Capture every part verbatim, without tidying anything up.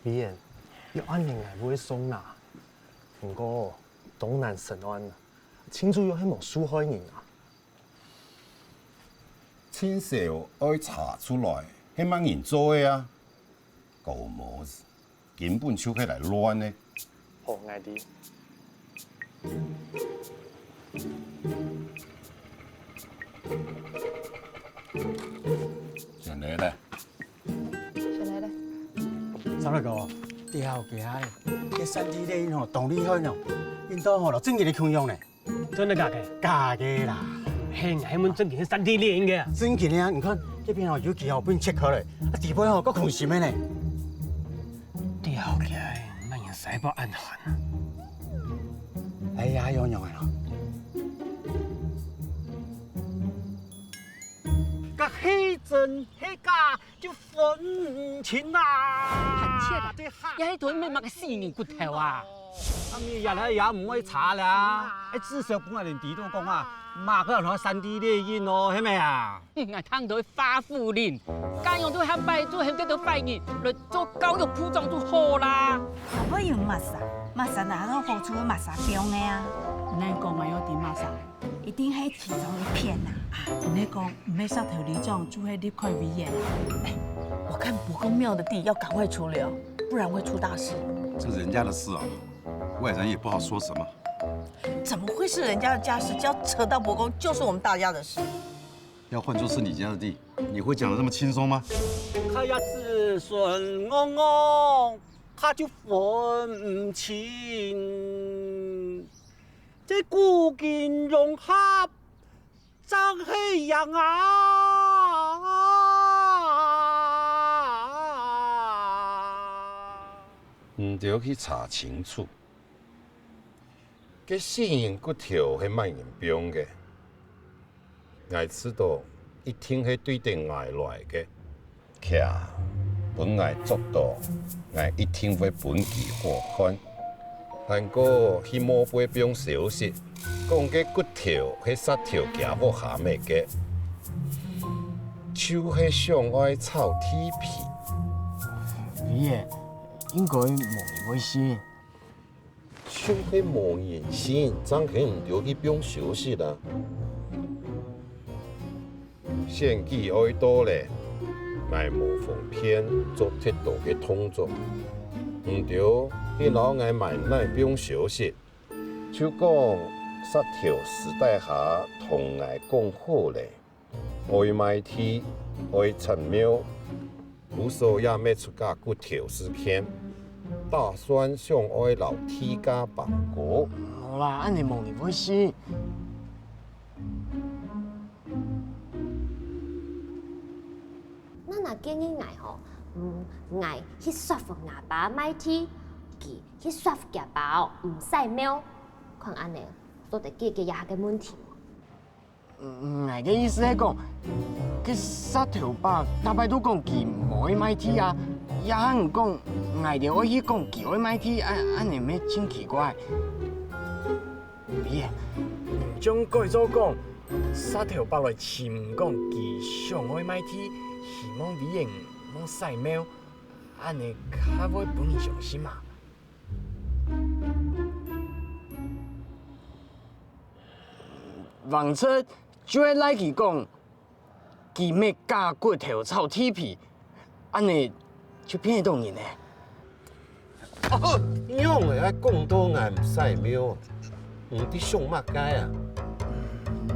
委員，有恁樣𠊎會送啦。毋過，當難成案啊，親像又係無受害人啊。盡少愛查出來，係麼人做个啊？搞毛事，根本就係來亂个。好，𠊎知。先來咧。 先來咧。三六哥，吊橋个，該三D列印吼，當厲害呢，印到吼，摎真个共樣呢。真个假个？假个啦。嘿，𠊎係問真个係三D列印个啊。真个啊，你看，這片吼，有幾號分切開咧，啊，底背吼，夠空心个呢。吊橋个，麼人使到恁寒啊？哎呀，有用个咯。 該係真係假就分毋清啊！這下也係同你麼个死人骨頭啊！啊，你也來也毋會查啦，哎，至少分𠊎等知道講啊，麼个同三D列印哦，係無啊？嗯，𠊎聽到發福林，家用都還拜做後得到壞人來做教育部長就好啦。哪會有麼儕？麼儕哪有好處个麼儕放个啊？你講𠊎有知麼儕？ 一定係其中一片吶。啊，你講毋係石頭里長就係立法委員。哎，我看伯公廟的地要趕快除了，不然會出大事。這人家的事啊，外人也不好說什麼。怎麼會是人家的家事？只要扯到伯公，就是我們大家的事。要換作是你家的地，你會講得那麼輕鬆嗎？佢也子孫戇戇，佢就分毋清。 這古今融合正係贏啊！你兜去查清楚，該死人骨頭係麼人放个？ 𠊎知道一定係對等𠊎來个。佢啊，分𠊎捉到，𠊎一定會分佢好看。還過去墓背放消息，講該骨頭係石頭徛屋下搣个，就係想愛炒地皮。你也應該無人會信。 就係無人信，正係你兜去放消息啦。選舉愛到咧，𠊎無方便做忒多个動作。你兜去摎𠊎滿哪放消息，就講石頭私底下同𠊎講好咧。 愛賣地，愛拆廟，故所也搣出个骨頭事件，打算想愛摎地價綁高。好啦，恁樣無人會信。那若建議𠊎吼，嗯，𠊎去說服吾爸賣地，佢去說服厥爸毋徙廟，看恁樣做得解決這下个問題無？ 嗯，𠊎个意思係講，該石頭伯逐擺都講佢無愛賣地啊，也還講𠊎兜愛去講佢愛賣地，恁，恁樣乜真奇怪。毋係，將改做講，石頭伯來尋講佢想愛賣地，希望委員莫徙廟，恁樣較會分人相信嘛。 橫直就係賴佢講，佢搣假骨頭炒地皮，恁樣就騙得著人呢。仰會講到𠊎毋徙廟啊？你在想麼个啊？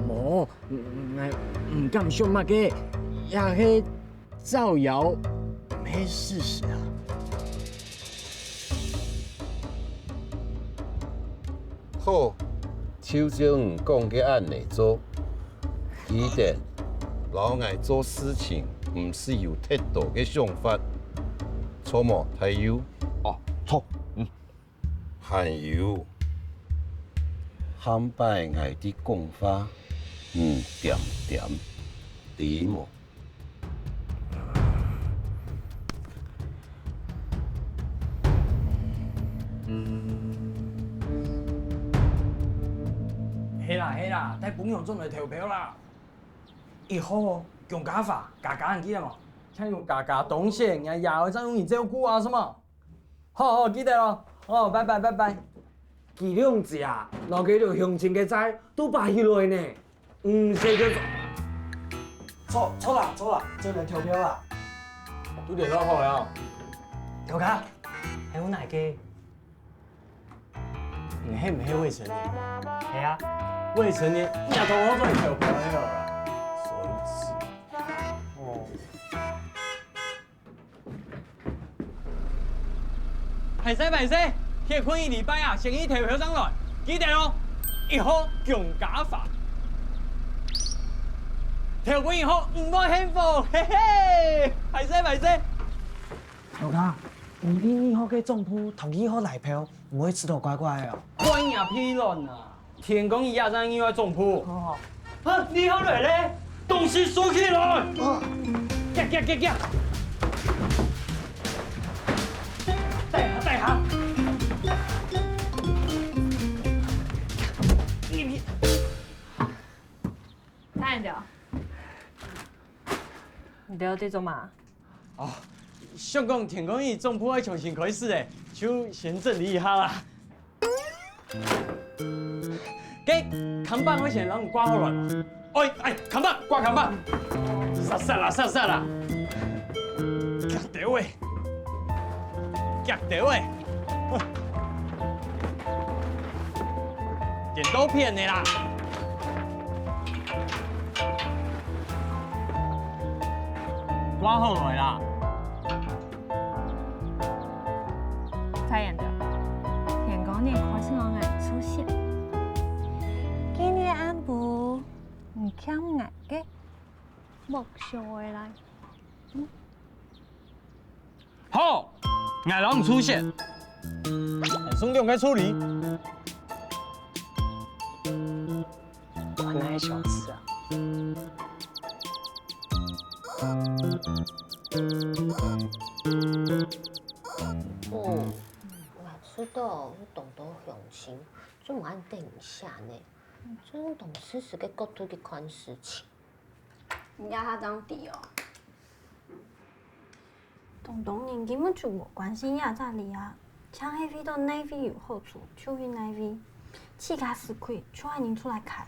無，𠊎毋敢想麼个，也係 造謠，毋係事實啊。好，就照你講个恁樣做。記得，摎𠊎做事情毋使有忒多个想法，著無，大友？哦，著，嗯。 還有，下擺𠊎在講話，你恬恬，知無？係啦，係啦，帶朋友轉來投票啦！一號，江家華，家家，你記得無？請用家家當選，𠊎爺哀正有人照顧啊，係無？好，好，記得哦。哦，拜拜，拜拜。佢兩隻啊，摎該兜鄉親个債都擺起來呢。毋使叫做。錯，錯啦，錯啦，就來投票啦。都聯絡好了。頭家，還有哪個？你係毋係未成年？係啊。未成年，你也同我做投票了啦。所以是。哦。 歹勢歹勢，歇睏一禮拜啊，先去投票上來，記得哦，一號公家法。投分一號毋會幸福，嘿嘿，歹勢歹勢。頭家，毋係二號个總舖同二號來票，毋會食到怪怪个哦。看你啊，屁卵啊！ 天光日也在意外總舖。哦。啊，你好來咧，東西收起來！哦。夾夾夾夾！等下等下！你你。看一下。你兜在做麼个？哦，想講天光日總舖愛重新開始咧，就先整理一下啦。 該看板愛先摎你掛好來。哎，哎，看板，掛看板。煞煞啦，煞煞啦。夾到欸，夾到欸。顛倒片个啦。掛好來啦。 太陽的，天光日開始摎𠊎出現。今日暗晡，你欠𠊎个，莫想會來。好，𠊎摎你出現。送兩個助理。 管那些小事啊。哦，𠊎知道有當多鄉親，就毋愛等一下呢，就用當自私个角度去看事情。你這下正知哦。 當多人根本就無關心這隻哩啊，淨係為著哪位有好處就去哪位，自家食虧就愛人出來開。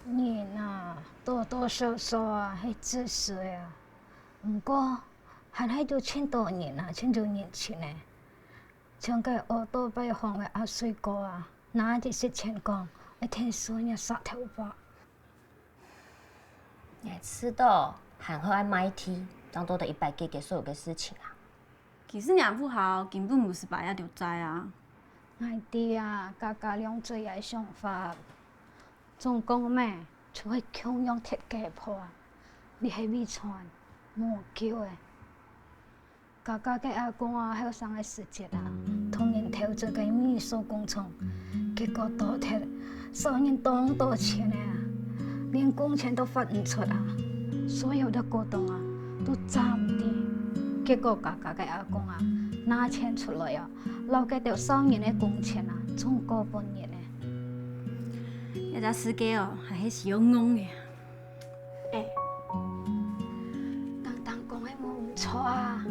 人啊，多多少少啊，係自私个啊。毋過，還係有盡多人啊，盡有人情个。像該奧多拜行个阿水哥啊，若一息錢講，愛𢯭手若石頭伯。 𠊎知道，還好愛賣地，正做得一擺解決所有个事情啊。其實若屋下根本毋使擺這兜債啊。𠊎知啊，家家兩儕个想法，總講咩，就係共樣忒雞婆啊，你係遺傳，無救个。 家家个阿公啊，後生个時節啊，同人投資該米塑工廠，結果倒忒，少人當多錢个啊，連工錢都發毋出啊，所有个股東啊，都詐毋知。結果家家个阿公啊，拿錢出來啊，摎該兜少人个工錢啊，總過分人个。這隻世界哦，還係需要戇个啊。 欸，當當講个無毋著啊，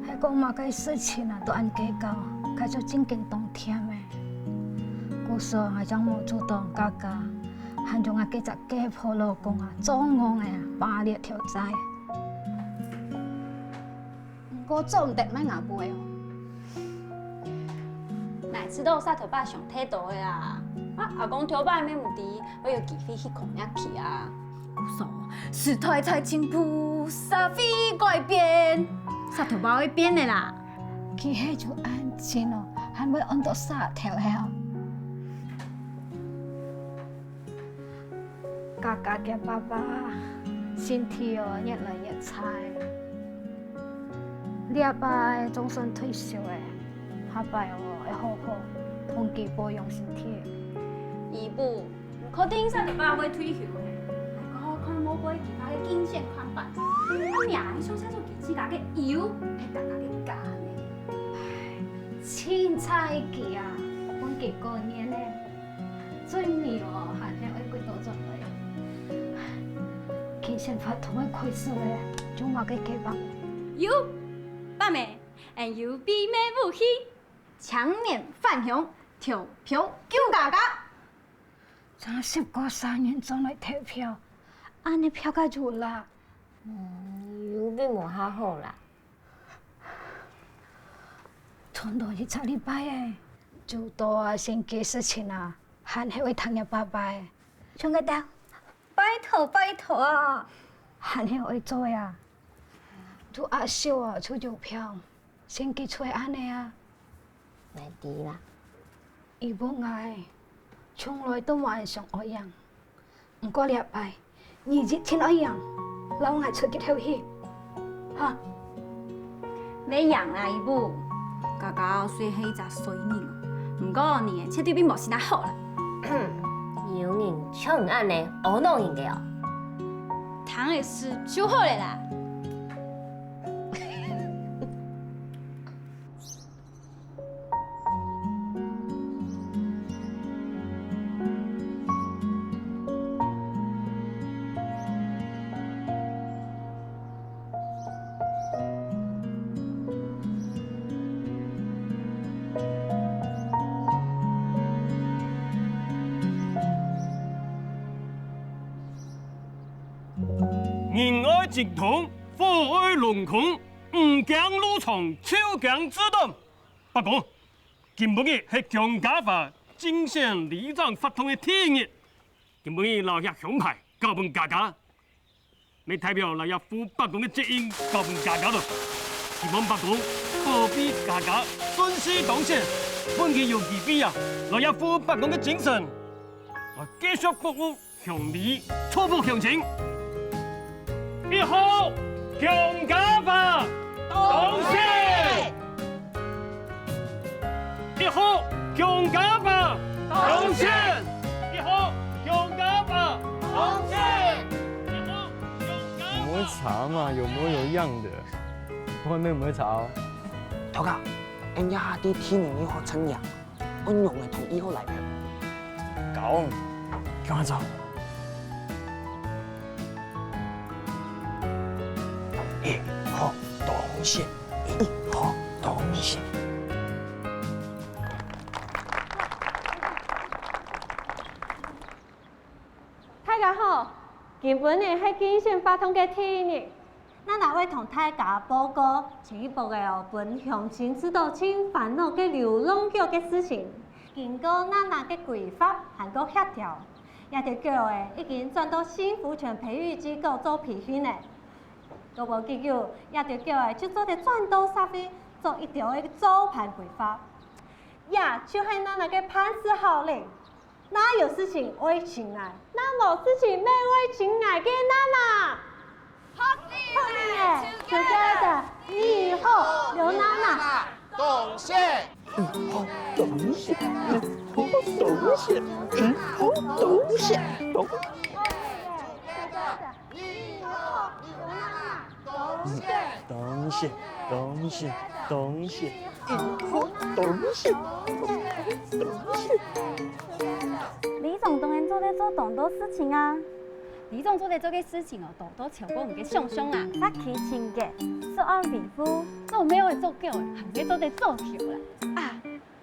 係講麼个事情啊，都恁計較，該就正經當忝个。故所𠊎正無阻擋家家，還將𠊎該隻雞婆老公啊，做戇个啊，巴裂條債。 毋過做毋得賣𠊎牯个哦。哪知道石頭伯想忒多个啊！啊，阿公頭擺也毋知，會有機會去看若佢啊。故所，時代在進步，社會改變，石頭伯會變个啦。佢係就恁精哦，還會安到石頭係哦。 家家个爸爸身體哦越來越差，這擺總算退休了，下擺哦愛好好同佢保養身體。姨母，毋確定石頭伯會退休呢，還過看無會其他个競選看板，啊，名上寫出佢自家个有，係家家个家呢。唉，凊彩佢啊，分佢過年呢。 最尾哦，還係愛歸倒轉來。佢先發通个開始咧，有麼个計畫？有，伯姆，俺有秘密武器。青年返鄉，投票救家家。正十過三人轉來投票，恁呢票較有啦。嗯，有比無較好啦。 賰到一隻禮拜欸，就到啊，先解釋情啊，還係會聽日拜拜。像个等，拜託拜託啊！還係會做呀，就阿秀啊，就有票，先解出來恁呢啊。來知啦。伊本來從來都無恁想愛贏。 毋過這擺，你一定愛贏，摎𠊎出去透氣，哈！愛贏啊，姨母！家家雖係一隻衰人，毋過你絕對比無先仔好啦。有人像恁呢，阿鬧人个哦。聽个事就好了啦。 人愛精通，火愛燶空，毋驚路長，就驚志短。伯公，今晡日係姜家華競選里長活動个第一日，今晡日摎這鄉牌交分家家， 乜代表摎這副伯公个責任交分家家囉。希望伯公保庇家家順序當選，分佢有機會啊，摎這副伯公个精神，來繼續服務鄉里，造福鄉親。一號，姜家華，當選！ 一號，姜家華，當選！一號，姜家華，當選！一號，姜家華。有沒有查嘛？有模有樣的。外面有沒有查哦？頭家，人家下地第二號陳陽，我用个同一號來票。搞，跟他走。一號當選。 一號當選。大家好，今晡日係競選活動个第一日。娜娜會同大家報告進一步个哦，分鄉親知著盡煩惱个流浪狗个事情。經過娜娜个規劃還過協調，這兜狗仔已經轉到幸福犬培育機構做培訓了。 過無幾久，這兜狗仔就做得轉到社會，做一條个照盤規劃。這就係娜娜个辦事效應。若有事情愛尋𠊎，若無事情乜愛尋𠊎个娜娜。福利together，二號，劉娜娜。 當選。一號當選，二號當選，一號當選，當選。當選，當選，當選，一號當選，當選。里長當然做得做當多事情啊。里長做得做个事情哦，多多超過你个想像啊。發起請假，食安維護，做貓仔做狗仔，還係做得做球啦。啊，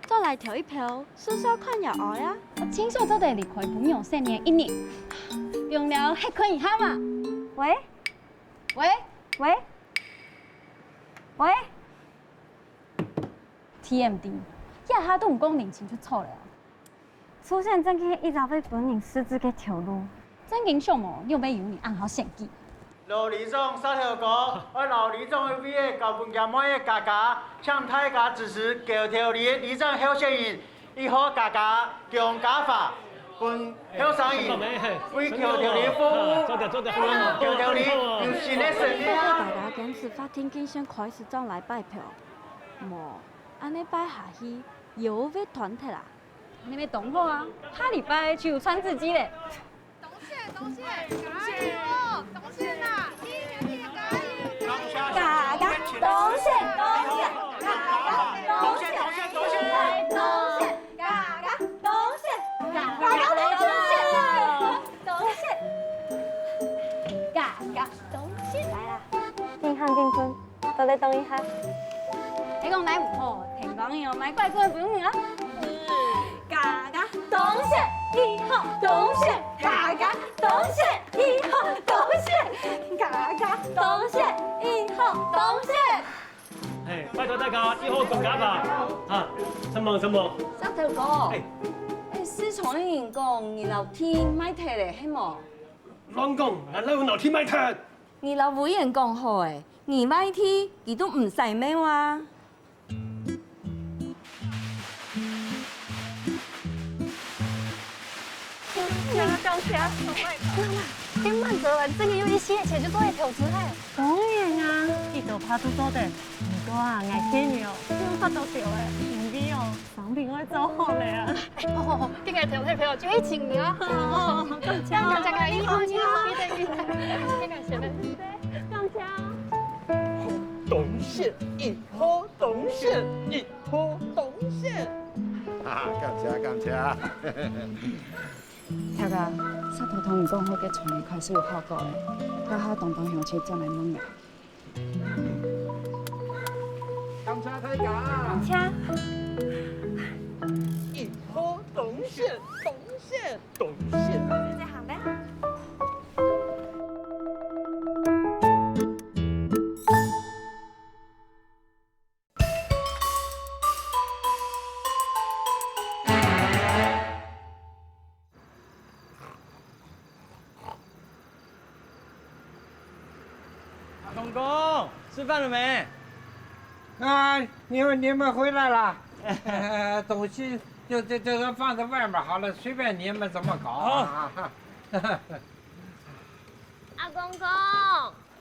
再來投一票，試試看也愛啊！我親手做得離開餔娘身邊一日，放尞歇睏一下嘛。喂？喂？喂？喂？T M D，這下都毋講人情就著了啊。初選正經係一條會分人失志个頭路。正經想無，你有無有你恁好選舉？ 老里長沙頭哥，愛老里長个位仔交分厥妹仔佳佳，請大家支持橋頭里个里長候選人一號佳佳，薑家華，分後生人為橋頭里服務，做得，做得，分橋頭里有新个生命。大家堅持法定界線開始轉來拜票，無，恁呢拜下去，腰會斷忒啊！恁呢當好啊，下禮拜就有傳子機咧。 當選，當選，加油哦！當選啊！加油，加油！佳佳當選，當選，佳佳當選，當選，佳佳當選，佳佳當選，當選，佳佳當選。來啦，緊行緊分，倒來等一下。哎，講來毋好，天光日哦，買乖乖分你啊。家家當選，一號當選，家家當選，一號當選，家家當選，一號當選。嘿，拜託大家，一號當選啊！啊，承蒙，承蒙。石頭哥，哎。哎，市場个人講，你老弟賣忒咧，係無？亂講，𠊎哪有老弟賣忒？你摎委員講好欸，你賣地，佢都毋使賣啊。 感謝，感謝。今晚做完，真个有一些錢就做來投資嘿。當然啊，幾多趴都做得。毋過啊，𠊎建議哦，用發到少个，因為哦，商品愛做好了啊。哎，好好好，今日投，投，投，就一千二啊。哦，感謝，感謝，感謝，一號，一號，一等一等，感謝，感謝。感謝。當選一號，當選一號，當選。 哈哈，感謝，感謝。頭家，石頭同你講好个，從一開始有效果了，該下東東鄉親轉來問了。感謝大家。感謝。一號當選，當選，當選。再行咧。 阿公公，吃饭了没？啊，你们，你们回来了。呃，东西就，就，就放在外面好了，随便你们怎么搞啊。阿公公，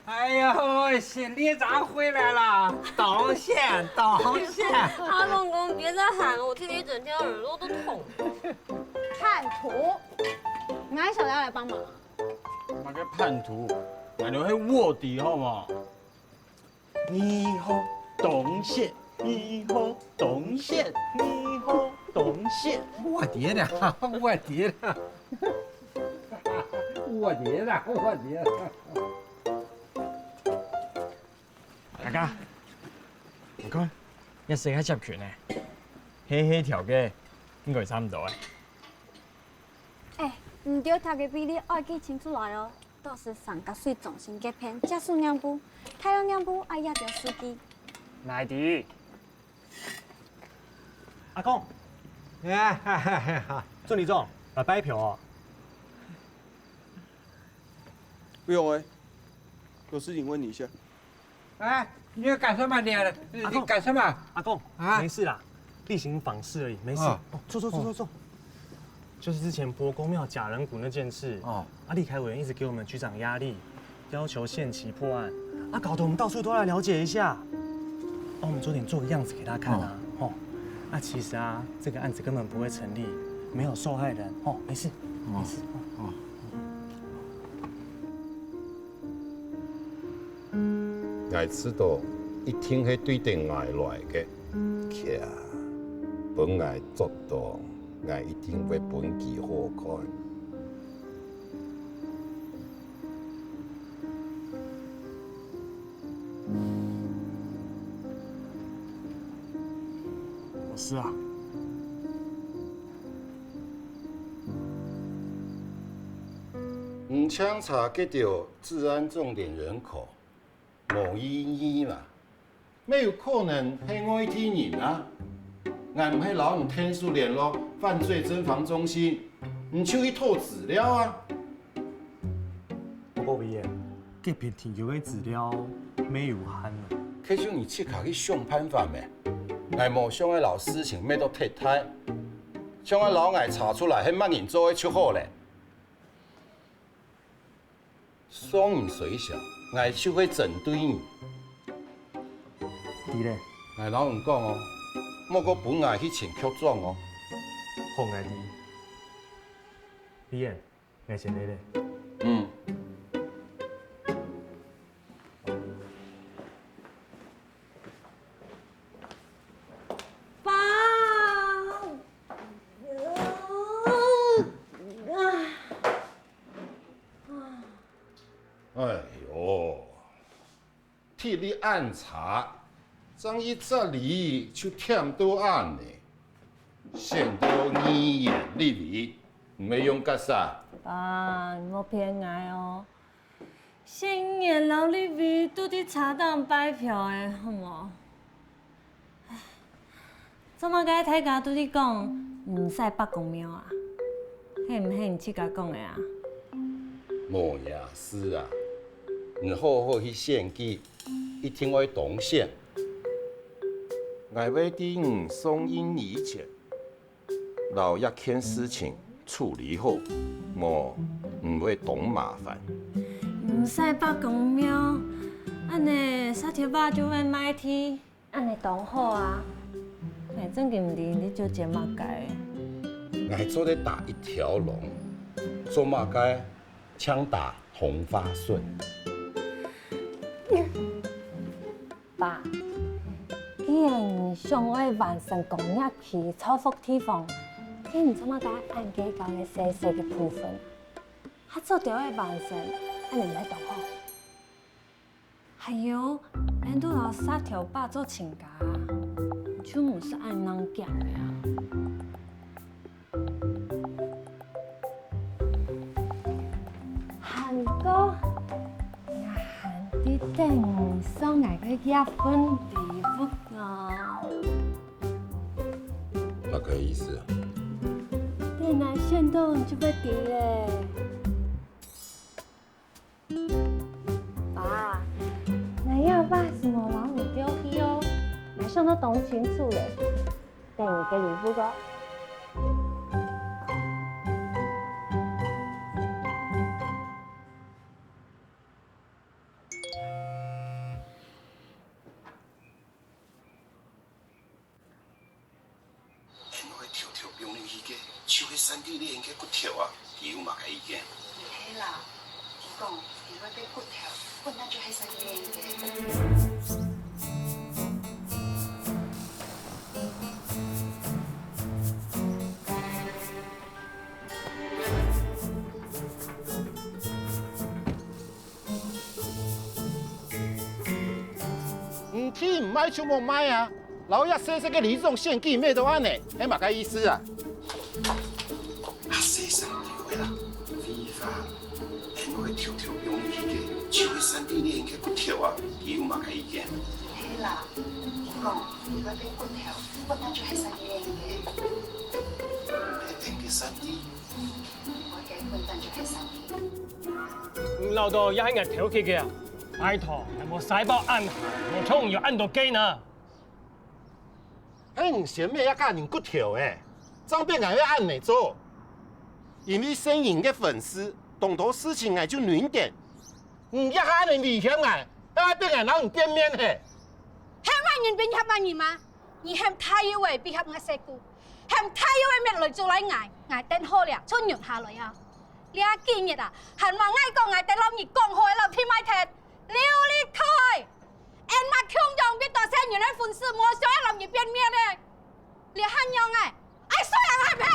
哎呦，仙丽长回来了，当选，当选。阿公公，你别再喊了，我听了一整天耳朵都痛。叛徒，你还想要来帮忙啊？什么个叛徒？𠊎兜係卧底好無？二號当选，二号当选，二号当选。卧底了，卧底了。 我的啦，我的啦。大家，你看，這色較接近呢，黑黑條个，應該差毋多欸。哎，你對它个比例愛記清楚來哦，到時上个水中心个片，加速兩步，大約兩步愛壓條司機。哪裡？ 阿公，哎，哈哈哈哈，祝你中，来拜票哦。不用欸，有事情问你一下。哎，你要干什么你？你，阿公，你干什么？阿公，啊？没事啦，例行访视而已，没事。哦。哦，坐，坐，坐，哦。坐，坐。就是之前伯公庙假人骨那件事，哦。啊，立凯委员一直给我们局长压力， 要求限期破案，啊，搞得我们到处都来了解一下。帮我们做点做个样子给他看啊，哦。吼。啊，其实啊，这个案子根本不会成立，没有受害人，吼，没事，哦。没事。哦。哦。 𠊎知道一定係對等𠊎來个，嗄，分𠊎捉到，𠊎一定會分佢好看。 老師啊，你淨查該兜治安重點人口，無意義嘛。乜有可能係外地人啊？𠊎毋係摎你𢯭手聯絡犯罪偵防中心，你就去偷資料啊？ 不過委員，該片提供个資料乜有限啊。該就你自家去想辦法咩。𠊎無想愛摎事情搣到忒大，想愛摎𠊎查出來係麼人做个就好咧。上你衰小，𠊎就會針對你。知咧。𠊎摎你講哦，莫過分𠊎去尋局長哦。好，𠊎知。委員， 𠊎先來咧。嗯。爸！哎喲， 體力恁差，正一隻梨就甜到恁呢，選到議員立委，毋會用結煞？爸，你莫騙𠊎哦！選議員摎立委都在車頂拜票个，好無？ 做麼个大家都在講，毋使伯公廟啊？係毋係你自家講个啊？無這事啊，你好好去選舉，一定愛當選。𠊎會在你上任以前，摎這件事情處理好，無，你會當麻煩。毋使伯公廟，恁呢沙條壩就會賣忒。 恁呢當好啊！𠊎正經毋知你在做麼个。𠊎做得打一條龍，做麼个像打同花順？爸，既然你想愛完成工業區造福地方，該你做麼个恁計較該細細个部分？還做得愛完成，恁呢毋係當好？ 還有，𠊎都摎沙條壩做親家啊，就毋使恁樣驚了啊。還過，𠊎還在等你送𠊎个這份禮物哦。麼个意思啊？等𠊎選著就會知咧。 爸，𠊎這擺係無摎你兜去哦，𠊎想到當清楚咧，等你个禮物哦。 𠊎會偷偷放入去个，就係山豬獵人个骨頭啊，你有麼个意見？毋係啦，佢講，佢會分骨頭，本來就係山豬獵人个。 毋去毋賣就莫賣啊！摎這細細个里長選舉搣到恁呢，係麼个意思啊？啊，細聲點話啦，廢話，𠊎會偷偷放入去个，就係山豬獵人个骨頭啊，你有麼个意見？毋係啦，佢講，佢會分骨頭，本來就係山豬獵人个。毋係𠊎个山豬。 你恅著也係𠊎偷去个啊！拜託，𠊎無使包恁大，無像你有恁多間啊！係你先搣這家人骨頭个，正分𠊎會恁呢做。因為細人个份事，當多事情𠊎就忍點。你這下恁呢威脅𠊎，還愛分𠊎摎你變面係？係麼人威脅麼人嗎？ 你喊大友仔威脅𠊎細姑，喊大友仔搣來阻礙𠊎，𠊎等好了，就忍下來啊！這幾日啊，還罵𠊎講𠊎等摎你講好个摎地賣忒，溜離開！𫣆媽共樣分大細人个份事，無想愛摎你變面个！這下仰仔，愛輸贏係毋係？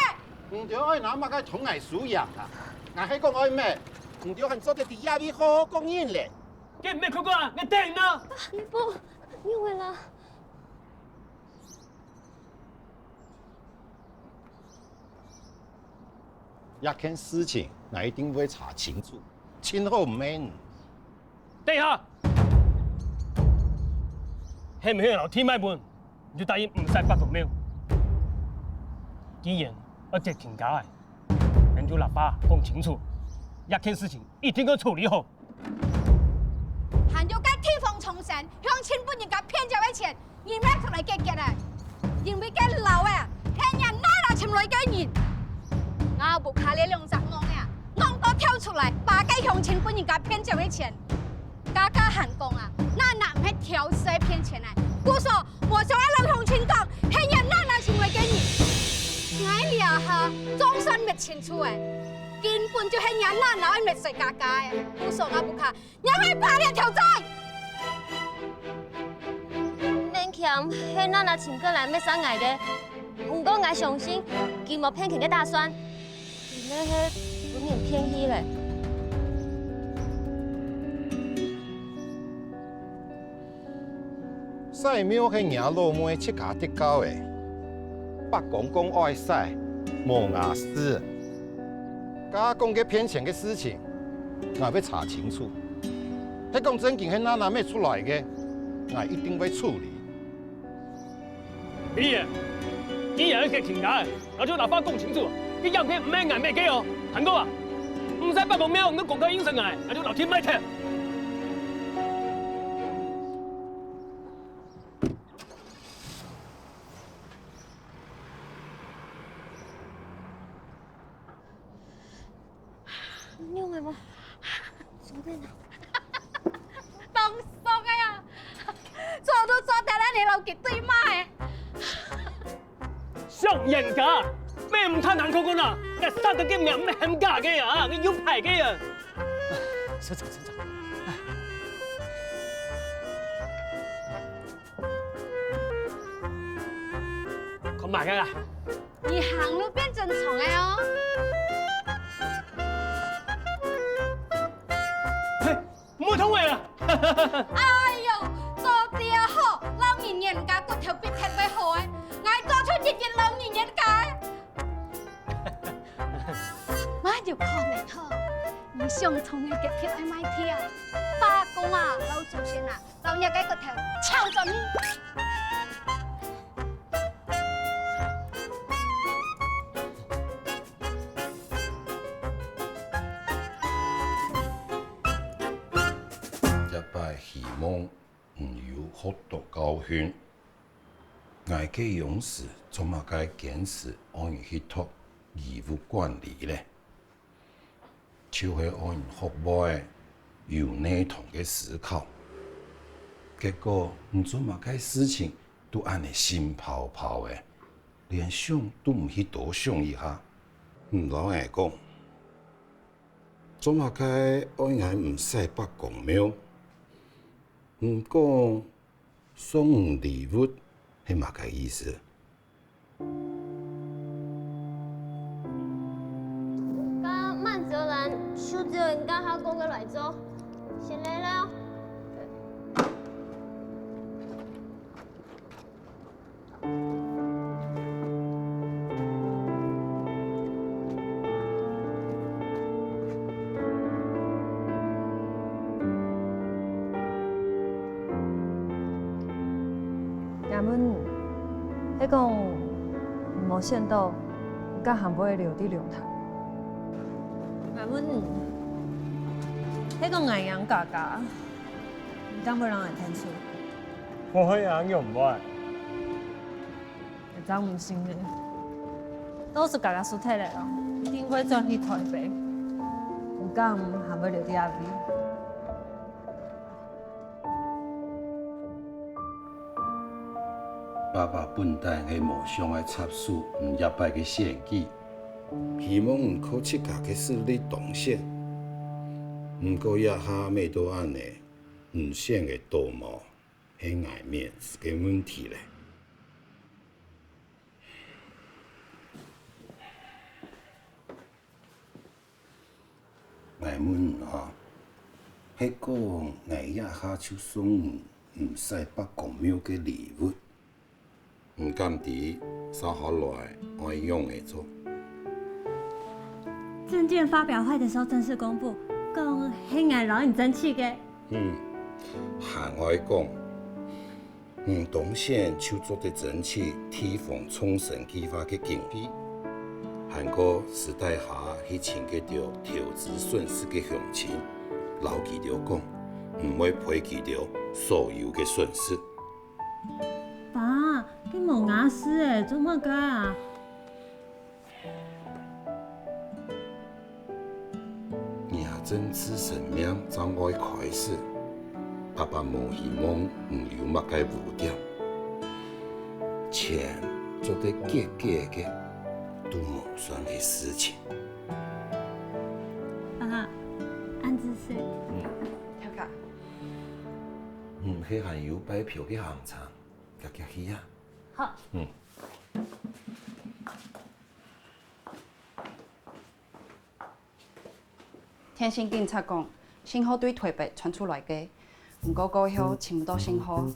你兜愛拿麼个同𠊎輸贏啊？𠊎係講愛搣，你兜還做得在這位好好講人咧！該搣快快啊，𠊎等你啊！不，你回來。 這件事情，𠊎一定會查清楚，盡好毋免。等一下，係毋係摎地賣分，你就答應毋使伯公廟？既然愛接近家个，𠊎就摎爸講清楚，這件事情一定愛處理好。 還有該地方創生鄉親分人家騙走个錢，你搣出來解決啊！因為該樓仔，係若娜娜尋來个人。吾屋下這兩隻戇仔啊，戇到跳出來，把該鄉親分人家騙走个錢。佳佳還講啊，娜娜毋係挑事騙錢啊，故所無想愛摎鄉親講，係若娜娜尋來个人。𠊎這下總算搣清楚啊，根本就係若娜娜愛搣死佳佳啊，故所吾屋下 若會怕這條罪！免驚，係娜娜尋過來搣煞𠊎个。毋過𠊎相信，佢無騙錢个打算，佢乜係分人騙去咧。屎廟係若老妹自家得教个，伯公公愛屎，無𠊎事。家公个騙錢个事情，𠊎會查清楚。係講正經係娜娜搣出來个，𠊎一定會處理。 你，你也係个親家，𠊎就摎話講清楚，這影片毋係𠊎搣个哦，還過啊，毋使伯公廟，你公開應承𠊎，𠊎就摎地賣忒。仰仔無？隨便啦。當爽个啊！做都做得了，你老吉對罵个。上冤家，乜毋通難看看啊！該殺得个命毋係喊假个啊，你有牌个啊！先走，先走。看麼个啊？ 你行路變正常个哦。嘿，毋好動我啊！哎喲，做得好，摎人冤家骨頭必忒會好个，𠊎早就日日摎人冤家个。嘛有可能吼，你想從个隔壁愛賣票，伯公啊，摎祖先啊，摎若个骨頭搶轉去。 這擺希望你有學到教訓。𠊎該央時做麼个堅持愛你去讀遺物管理咧？ 就係愛你學會有系統个思考。結果你做麼个事情都恁仔心泡泡仔，連想都毋去多想一下。你摎𠊎講，做麼个愛𠊎毋使伯公廟？你講送你禮物係麼个意思？ 該滿州蘭就只有你這下過个來做，先來了。 𠊎問你，係講你無選到，你敢還會留在龍潭？𠊎問你，係講𠊎贏家家，你敢會摎𠊎𢯭手？毋會啊，仰毋會？𠊎正毋信呢。到時家家輸忒了，一定會轉去臺北，你敢還會留在這位？ 爸爸本旦係無想愛插手你這擺个選舉，希望你靠自家个實力當選。毋過這下搣到恁仔，你選會著無，係𠊎面子个問題咧。 𠊎問你啊，係講𠊎這下就送你毋使伯公廟个禮物，你敢知續下來愛仰仔做？證件發表會的時候正式公布，講係𠊎摎你爭取个。嗯，還愛講， 你當選就做得爭取地方創生計畫个經費，還過私底下去尋該兜投資損失个鄉親，摎佢兜講，毋會賠佢兜所有个損失。爸，該無𠊎事欸，做麼个啊？ 你啊，政治生命正愛開始，爸爸無希望你有麼个污點。錢做得結結个，都無算个事情。爸，恁仔細。嗯。頭家。嗯，係還有拜票个行程，遽遽去啊。好。嗯。 電信警察講，信號對臺北傳出來个，毋過過後尋毋到信號。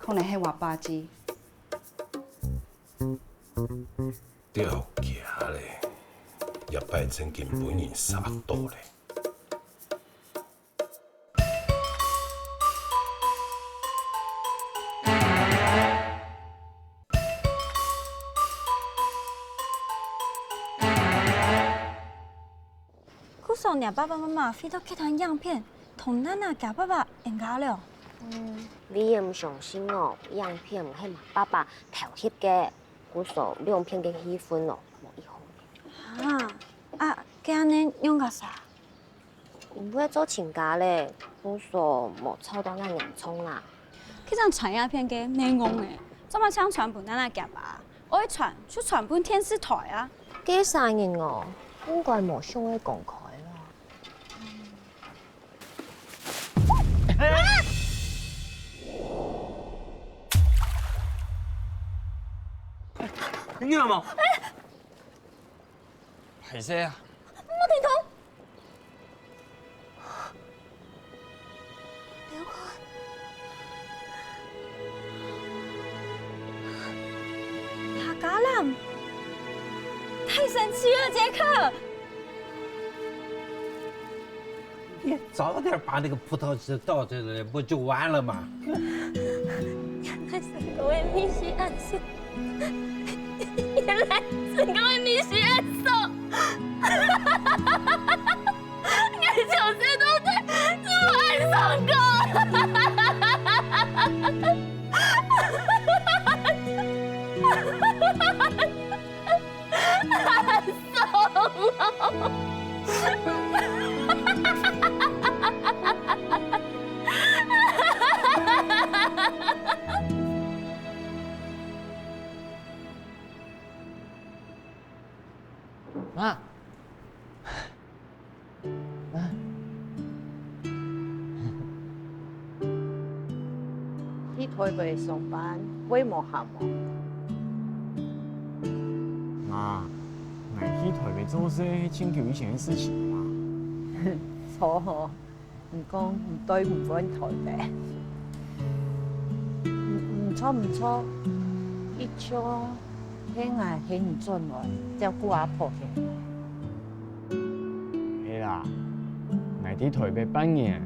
可能係𠊎爸知。掉價咧，這擺正經分人殺到咧。 故所若爸爸媽媽為著這段影片，同娜娜厥爸爸冤家了。嗯，你也毋相信哦，影片係若爸爸偷翕个，故所兩片个氣氛哦，無異好。啊，啊，該恁呢仰結煞？ 毋會做親家咧，故所無吵到恁嚴重啦。該張傳影片个內容呢，做麼正傳分娜娜厥啊？愛傳就傳分電視台啊！該儕人哦，應該無想愛公開啦。你看無？ 歹勢啊！莫停動！劉坤，客家人，太神奇了，傑克！ 你早點把那個葡萄汁倒出來，不就完了嗎？原來成功个秘辛恁少，原來成功个秘辛恁少。𠊎從細到大就毋成功。 媽，媽，去台北上班會無閒無？媽，𠊎去台北做事係盡久以前个事情啦。著吼， 毋過你對毋轉台北。毋，毋著毋著，一切係𠊎喊你轉來照顧阿婆个。係啦，𠊎在台北半年，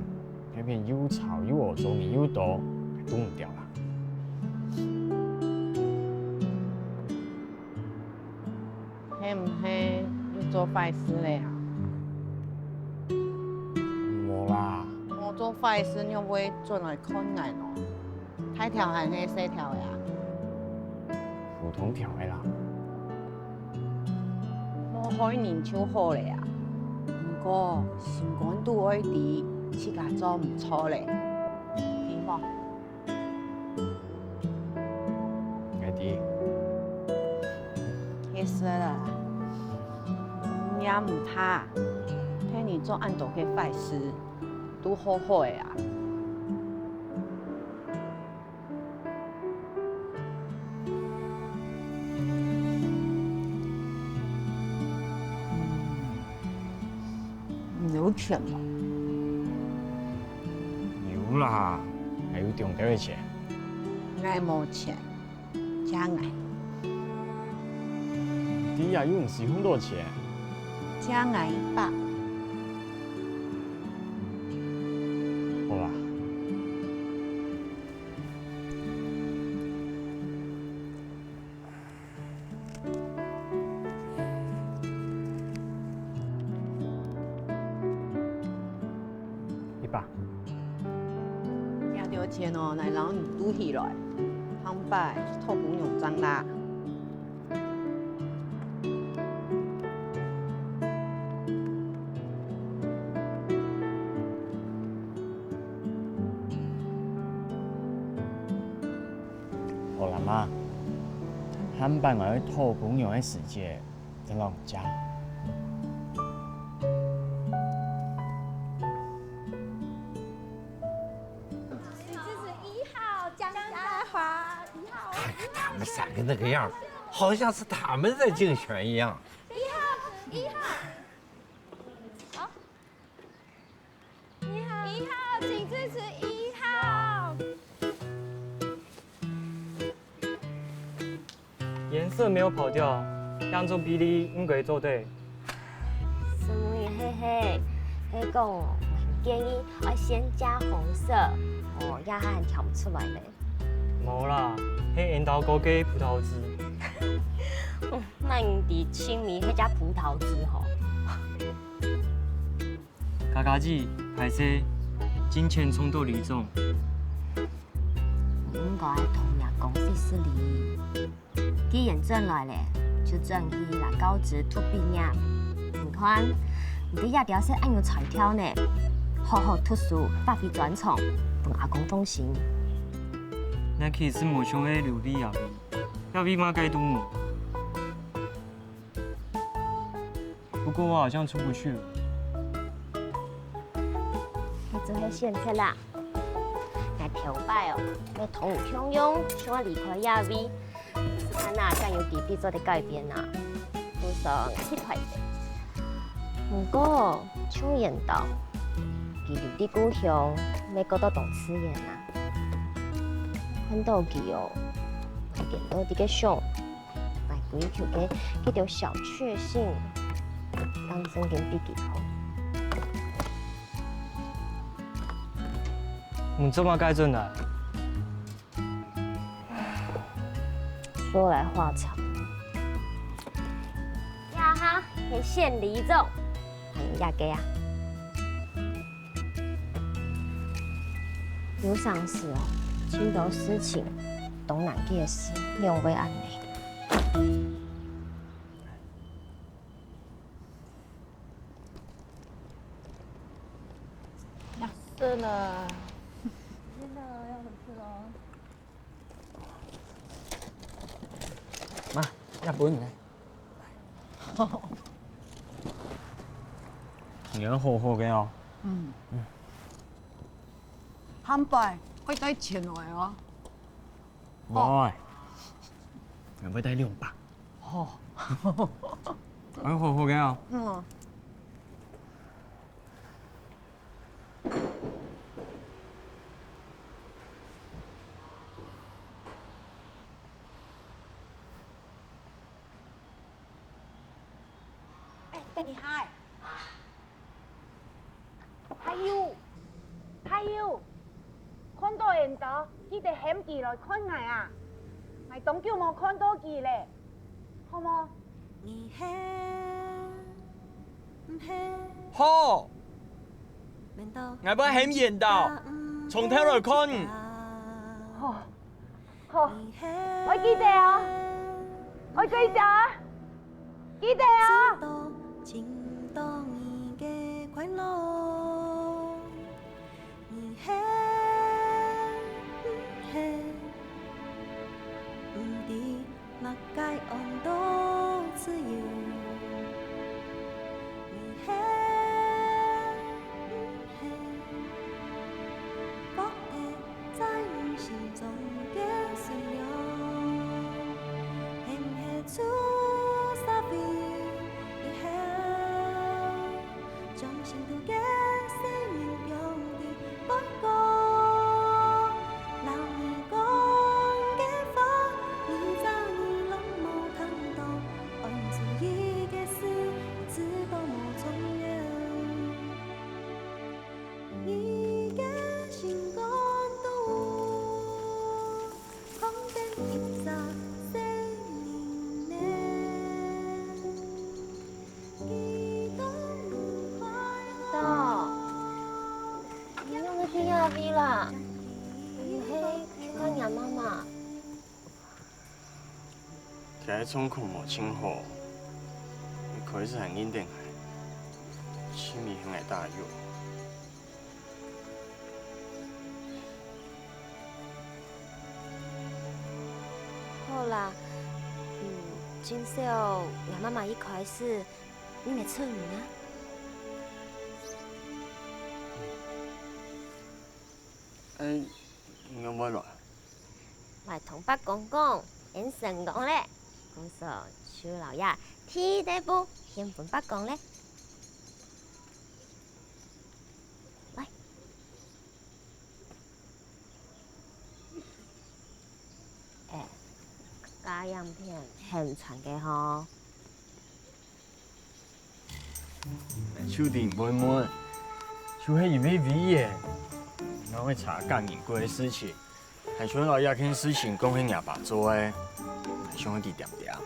該片又吵又屙，做人又多，𠊎堵毋著啦。 係毋係又做壞事了啊？無啦。無做壞事，仰會轉來看𠊎呢？大條還係細條个啊？普通條个啦。無害人就好了啊。毋過，心肝肚愛知，自家做毋著了，知無？ 𠊎知。該算了啦，你也毋怕，看你做恁多个壞事，都好好个啊。 你有錢無？有啦，𠊎有中到个錢。𠊎無錢，借𠊎。你也有毋使用到錢。借𠊎一百。好啦。 一百。這兜錢哦，𠊎摎你貯起來，下擺討餔娘正啦。 好啦，媽，下擺𠊎愛討餔娘个時節，正摎你借。支持一號江嘉華，一號。看看他們三個那個樣兒，好像是他們在競選一樣。一號，一號。好。 一號，一號，請支持一號。顏色沒有跑掉，當做比例應該做得。什麼嘿嘿，係講哦，𠊎建議愛先加紅色，哦，這下還調毋出來咧。無啦，係緣投過个葡萄汁。嗯，哪你知青米係加葡萄汁吼？佳佳姊，歹勢，金錢衝到這種。你應該同若公司失禮。既然轉來咧，就轉去摎教職讀畢業。你看，你个這條線恁有才調呢，好好讀書，發揮專長，分阿公放心。𠊎其實無想愛留在這位，這位嘛該堵無。 不過我好像出不去了。你做得選擇啦。𠊎頭擺哦，也同你共樣想愛離開這位，但係哪敢有機會做得改變啊？故所𠊎去揣。毋過，像緣投，佢留在故鄉，也過到當自然啊。看到佢哦，𠊎顛倒在該想， 𠊎追求个這兜小確幸，當真經比較好。你做麼个轉來？說來話長。呀哈，係選里長，還有這个啊。 有常時哦，盡多事情，當難解釋，仰會恁呢？要睡了。天哪，要回去了。媽，要不你來。 你愛好好个哦。嗯。下擺愛帶錢來哦。無欸，𠊎會帶兩百。好。愛好好个哦。嗯。 欸，等一下欸。太陽，太陽，看到緣投，記得喊佢來看𠊎啊！𠊎當久無看到佢咧，好無？好，𠊎會喊緣投，從頭來看。好。 好，愛記得哦，愛記得啊，記得啊。到，你仰會去這位啦？你係去看若媽媽？佢个狀況無盡好，一開始還認得𠊎，盡尾喊𠊎打藥。 好啦，嗯，盡少若媽媽一開始，你也出門啊。欸，你仰會來？𠊎同伯公講，𠊎成功咧，故所就摎這地底簿獻分伯公咧。來。 欸，影片宣傳个吼。就定問問，就係因為委員，𠊎會查甲人過个事情，還想到這件事情講係𠊎爸做个，𠊎想佢恬恬。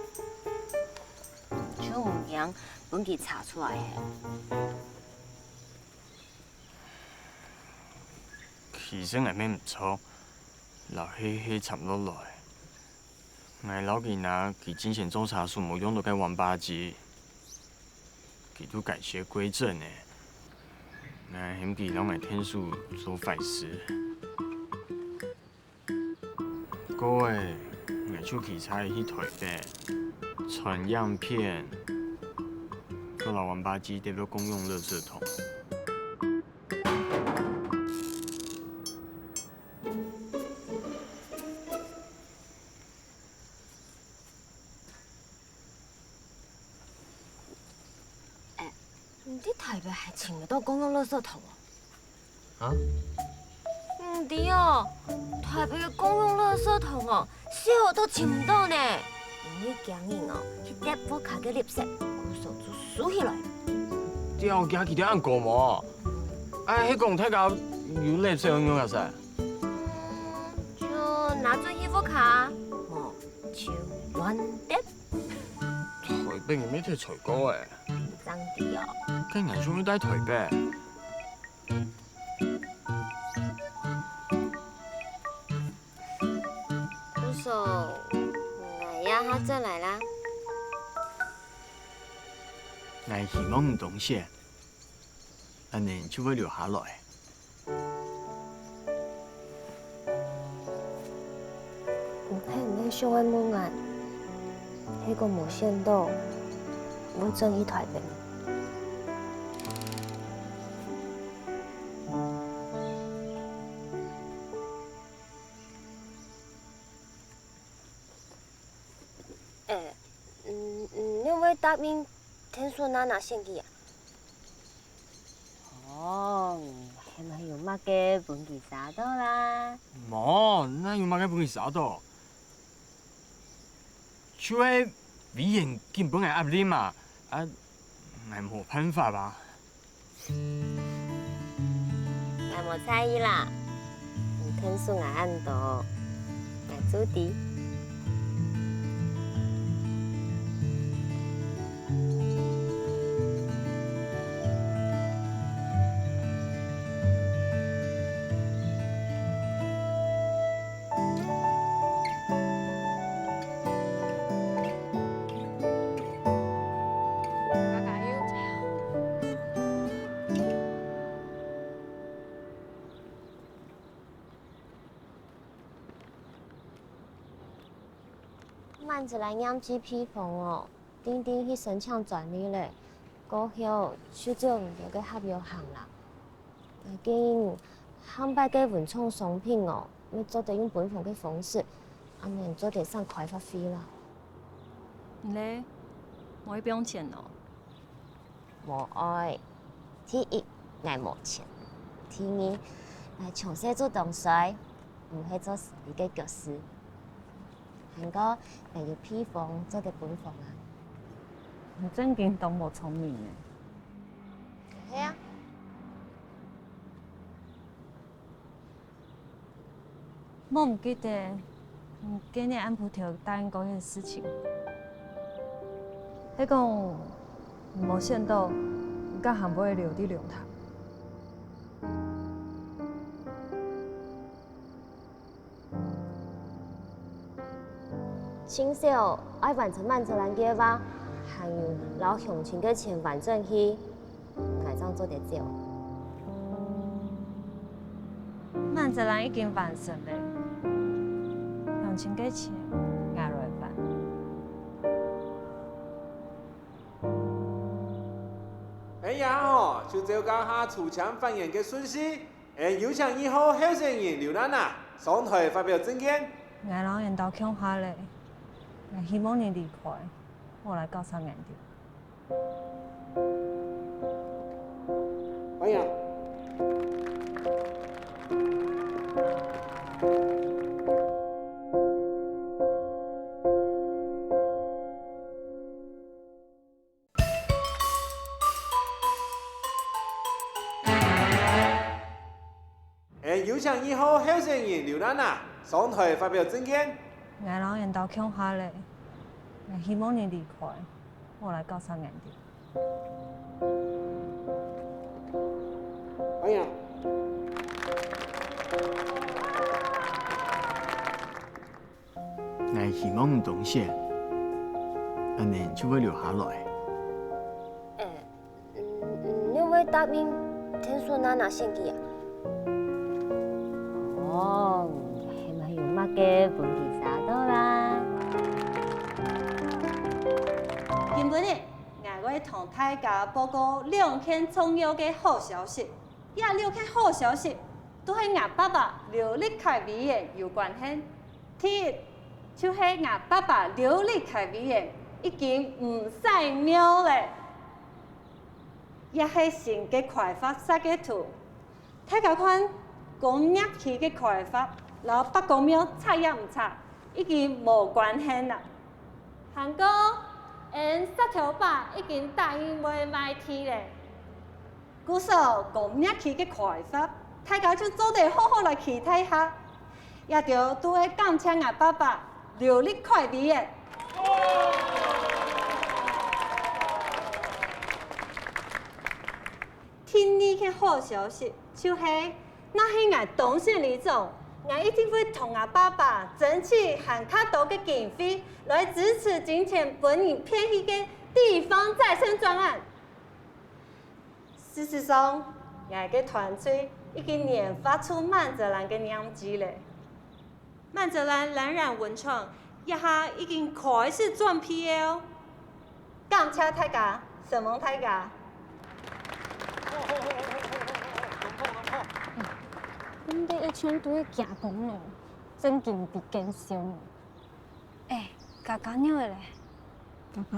就毋驚分佢查出來係？ 其實𠊎乜毋著，摎佢係插落來。𠊎摎佢拿佢進前做差事無用著个王八雞，佢都改邪歸正了。𠊎喊佢摎𠊎𢯭手做壞事。 過仔，𠊎就騎車去臺北，傳影片，過摎王八雞擲落公用垃圾桶。 欸，你在臺北還尋得著公用垃圾桶哦？啊？毋知哦，臺北个公用垃圾桶哦，細號都尋毋著呢。因為驚人哦，去擲屋下个垃圾，故所就收起來。吊驚佢兜恁講無？啊，係講大家有垃圾仰仰啊？就拿轉去屋下，無就亂擲。 臺北你乜忒衰過欸。正知哦。該𠊎就愛戴臺北。故所，𠊎這下轉來啦。𠊎希望你當選，恁仔就會留下來。 毋係毋係想愛問𠊎，係講無選著，會轉去臺北。欸，嗯，你會答應𢯭手娜娜選舉啊？ 哦，係毋係有麼个分佢寫著啦？無，哪有麼个分佢寫著？就係委員緊分𠊎壓力嘛，啊，𠊎無辦法啊。𠊎無在意啦。 你𢯭手𠊎恁多，𠊎就知。 曼澤蘭驗跡批封哦，定定去申請專利咧，過後就照你兜个合約行啦。𠊎建議，下擺个文創商品哦，乜做得用分封个方式，恁仔做得省開發費啦。你咧，無愛放錢哦？ 無愛。第一，𠊎無錢；第二，𠊎從細就當衰，毋係做生理个角色。還過，𠊎有秘方做得分封啊。你正經當無聰明呢。係啊。 莫毋記得，你該日暗晡頭答應過个事情。係講，無選著，你敢還會留在龍潭？盡少愛完成曼澤蘭計畫，還有摎鄉親个錢還轉去。 𠊎正做得走。曼澤蘭已經完成咧，鄉親个錢𠊎來還。恁樣吼，就照這下抽籤發言个順序，𠊎有請一號候選人劉娜娜上台發表政見。𠊎摎你兜共下咧，𠊎希望你離開，莫來搞煞𠊎兜。 歡迎。請一號候選人劉娜娜上台發表政見。𠊎摎緣投共下咧，𠊎希望你離開，莫來搞煞緣投。歡迎。 𠊎希望你當選，恁仔就會留下來。欸，你又會答應𢯭手娜娜選舉啊？哦，係毋係有麼个分佢煞著啦？今晡日，𠊎會同大家報告兩件重要个好消息。 這兩件好消息，都係吾爸爸劉立凱委員有關係。第一，就係吾爸爸劉立凱委員已經毋使廟咧，這係新个開發設計圖。大家看，工業區个開發摎伯公廟差也毋差，已經無關係啦。還過，𫣆石頭伯已經答應會賣地咧。 故所工業區个開發，大家就做得好好來期待下。這兜都係感謝吾爸爸劉立凱委員。第二个好消息就係，若係𠊎當選里長，𠊎一定會同吾爸爸爭取還較多个經費，來支持之前分人騙去个地方再生專案。 事實上，𠊎个團隊已經研發出曼澤蘭个黏劑咧。曼澤蘭藍染文創這下已經開始轉皮了哦！感謝大家，承蒙大家。你兜一群都係假公了，正經比奸笑呢。 欸，佳佳仰仔咧？佳佳？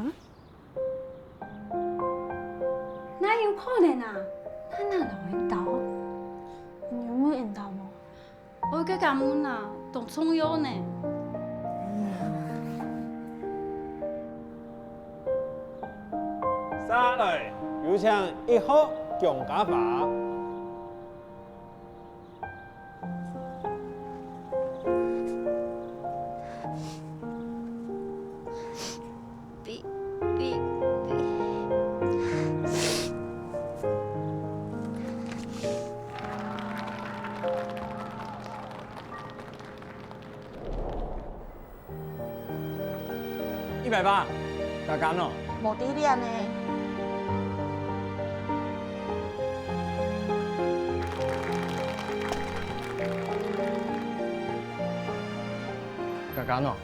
哪有可能啊？娜娜摎𫣆兜，你有問𫣆兜無？𠊎个感恩啊，當重要呢。續來，有請一號江家華。 一百八，佳佳哦。無佇這呢。佳佳哦。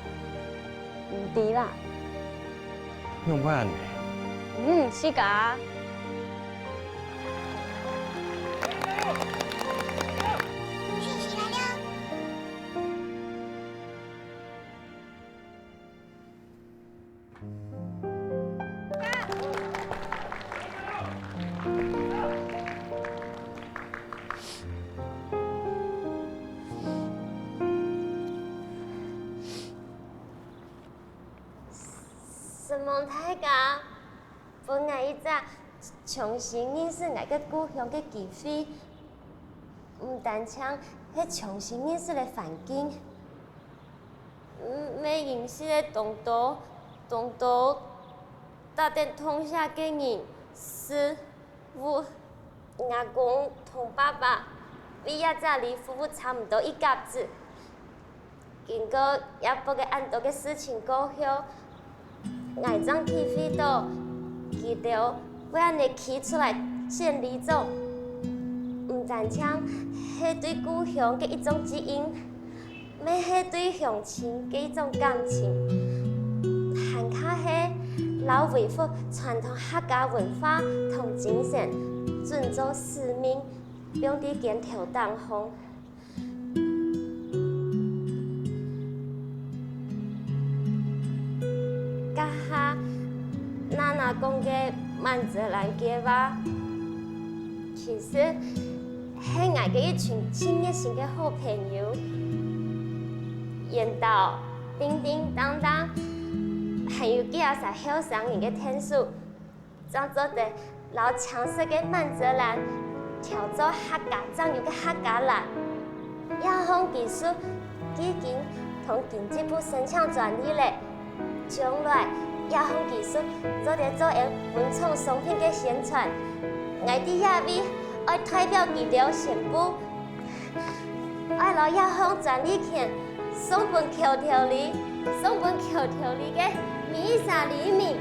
毋知啦。仰會恁仔？嗯，係个。訊息來了。 承蒙大家分𠊎一隻重新認識𠊎个故鄉个機會，毋單淨係重新認識个環境， 嗯，乜認識了當多，當多打等痛惜个人、事、物。吾公同爸爸為這隻里服務差毋多一甲子。經過這駁个恁多个事情過後， 𠊎正體會到，佢兜會恁仔企出來選里長，毋單淨係對故鄉个一種責任，乜係對鄉親个一種感情，還較係摎維護傳統客家文化同精神，準做使命，放在肩頭頂項。 這下，娜娜講个曼澤蘭計畫，其實係𠊎个一群盡熱心个好朋友，緣投叮叮噹噹，還有幾下儕後生人个𢯭手， 正做得摎青色个曼澤蘭調做客家正有个客家蘭。這項技術既經同經濟部申請專利了，將來這項技術做得做𠊎文創商品个宣傳。𠊎在這位愛代表佢兜宣布，愛摎這項專利權送分橋頭里，送分橋頭里个每一儕里民。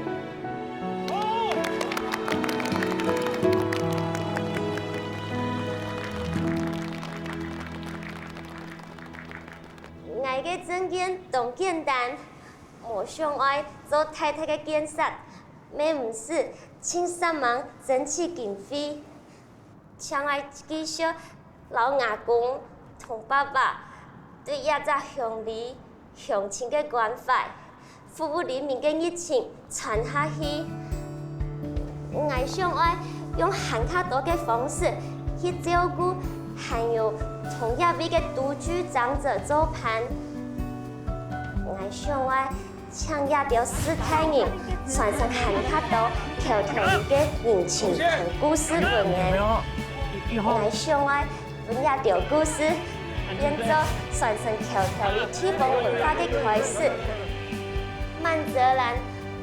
𠊎个政見當簡單，無想愛做太大个建設，乜毋使盡煞猛爭取經費。請𠊎繼續摎吾公同爸爸對這隻鄉里鄉親个關懷， 服務里民个熱情傳下去。𠊎想愛用還較多个方式去照顧還有同這位个獨居長者做伴。𠊎想愛請這兜世大人傳承還較多橋頭里个人情同故事分𠊎。𠊎想愛 分這兜故事變做傳承橋頭里地方文化个開始。曼澤蘭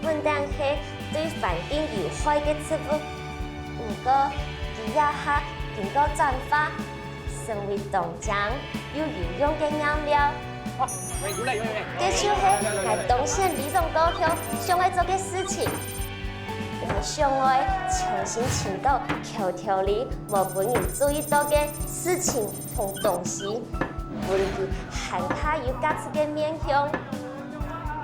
本旦係對環境有害个植物，毋過佢這下經過轉化，成為當靚又有用个顏料。這就係𠊎當選里長過後想愛做个事情。𠊎想愛重新尋到橋頭里 無分人注意到个事情同東西，分佢還較有價值个面向。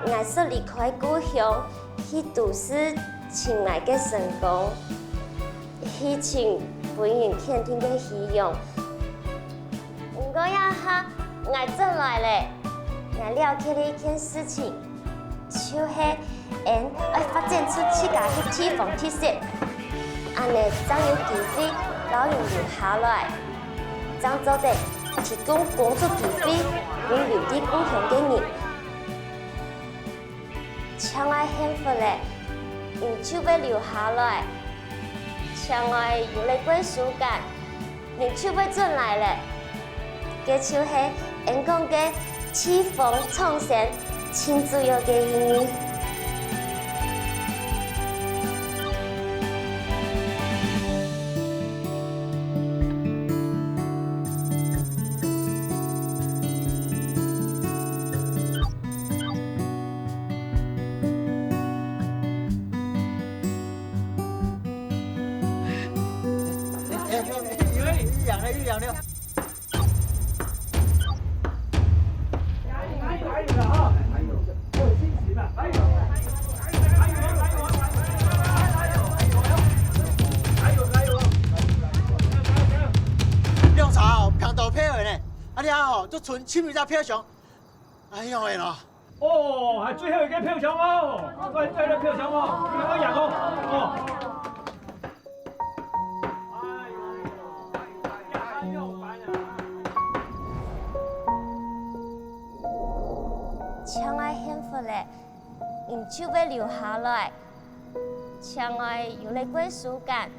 𠊎煞離開故鄉，去都市尋𠊎个成功，去尋分人肯定个希望。毋過這下𠊎轉來了，𠊎了解了一件事情。 就係𠊎愛發展出自家个地方特色，恁仔正有機會摎人留下來，正做得提供工作機會分留在故鄉个人。請𠊎幸福了，人就會留下來；請𠊎有了歸屬感， 人就會轉來了。這就係𠊎講个地方創生盡主要个意義。涼茶哦，平到票个呢，啊，這下哦，就賰盡尾一隻票箱。 哎喲喂咯！哦，還最後一個票箱哦，最後一個票箱哦，你們贏哦，哦。請𠊎幸福了，人就會留下來；請𠊎有了歸屬感，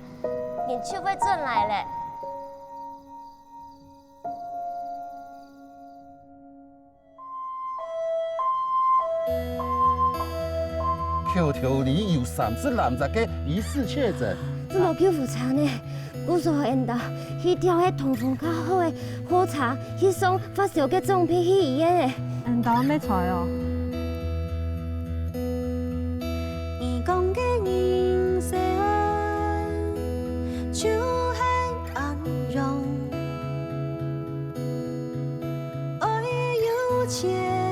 人就會轉來了。 橋頭里有三十零隻个疑似確診。這無救護車呢，故所𠊎兜去調該通風較好个火車去送發燒个長輩去醫院仔。𠊎兜愛出來哦。你講个人生就係恁樣，愛有錢